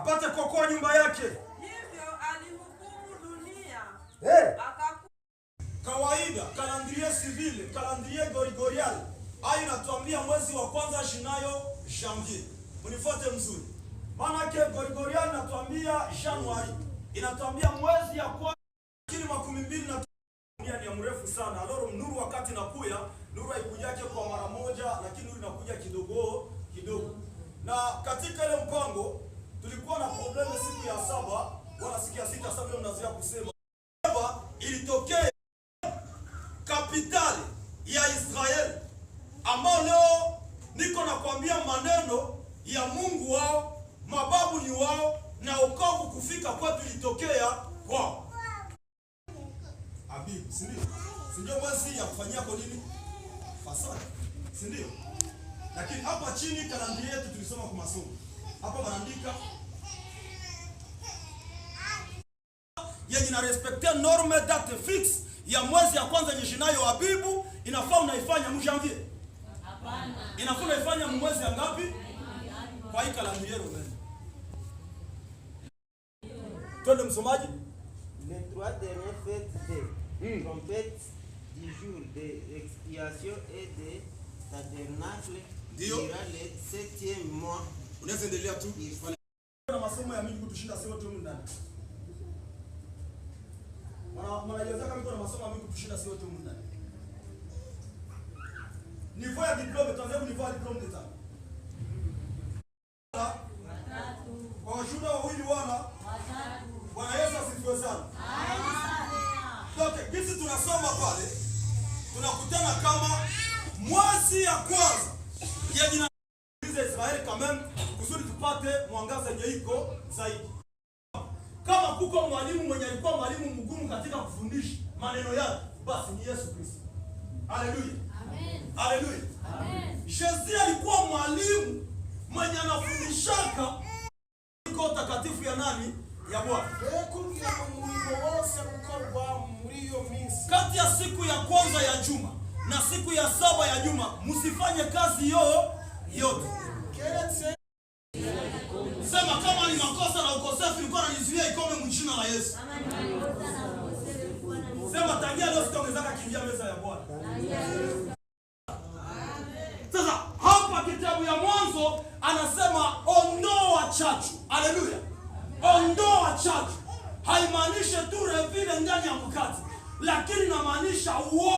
Apate kuokoa nyumba yake. Hivyo alihukumu dunia. Hey. Akaku Kawaida calendrier civil, calendrier grégorien ayo inatuambia mwezi wa kwanza shinayo janvier. Mnifuate mzuri, maanake grégorien inatuambia Januari, inatuambia mwezi ya kwanza, lakini 29 ni ya mrefu sana. Alors nuru wakati nakuya, nuru haikujake kwa mara moja, lakini nuru inakuja kidogo kidogo. Na katika ile mpango tulikuwa na problème siku ya saba wala siku ya sita, sasa vile mnazoea kusema ilitokea capitale ya Israel, ambao leo niko nakwambia maneno ya Mungu wao, mababu ni wao, na wokovu kufika kwetu ilitokea kwao. Abibu, si ndio? Si ndio mwezi ya kufanyia kwa nini? Pasaka. Si ndio? Lakini hapa chini calendrier yetu tulisoma kwa masomo. Hapa wanaandika yenye na respecte norme date fixe ya mwezi ya kwanza yenye jinayo Abibu, inafaa unaifanya mu janvier? Hapana. Inafaa unaifanya mu mwezi ya ngapi? Kwa hii calendrier romaine. Twende, msomaji. Les trois dernières fêtes de trompettes du jour de l'expiation et de tabernacle Ndio. durant le septième mois. Unaweza endelea tu. Na masomo ya mingi kutushinda sio wote humu ndani. Mwana kama iko na masomo ya mingi kutushinda sio wote humu ndani. Niveau ya diplôme, tuanze ku niveau ya diplôme d'État. Kwa washuhuda wawili wala Watatu. Bwana Yesu asifiwe sana. Donc, gisi tunasoma pale tunakutana kama mwezi ya kwanza yenye na Israeli quand même kusudi tupate mwangaza yenye iko zaidi. Kama kuko mwalimu mwenye alikuwa mwalimu mgumu katika kufundisha maneno yake, basi ni Yesu Kristo. Haleluya. Amen. Haleluya. Amen. Yesu alikuwa mwalimu mwenye anafundishaka iko takatifu ya nani? Ya Bwana. Kugira ngo umurimo wose ukorwa muri iyo minsi. Kati ya siku ya kwanza ya juma na siku ya saba ya juma msifanye kazi yo yote. Keretse Sema kama ni makosa na ukosefu ilikuwa nanizuia ikome mjina la Yesu. Kama ni makosa na ukosefu ilikuwa na Sema tangia leo sitaongezaka kimbia meza ya Bwana. Sasa hapa kitabu ya Mwanzo anasema ondoa chachu. Haleluya. Ondoa chachu. Haimaanishi tu levature ndani ya mkate, lakini inamaanisha uo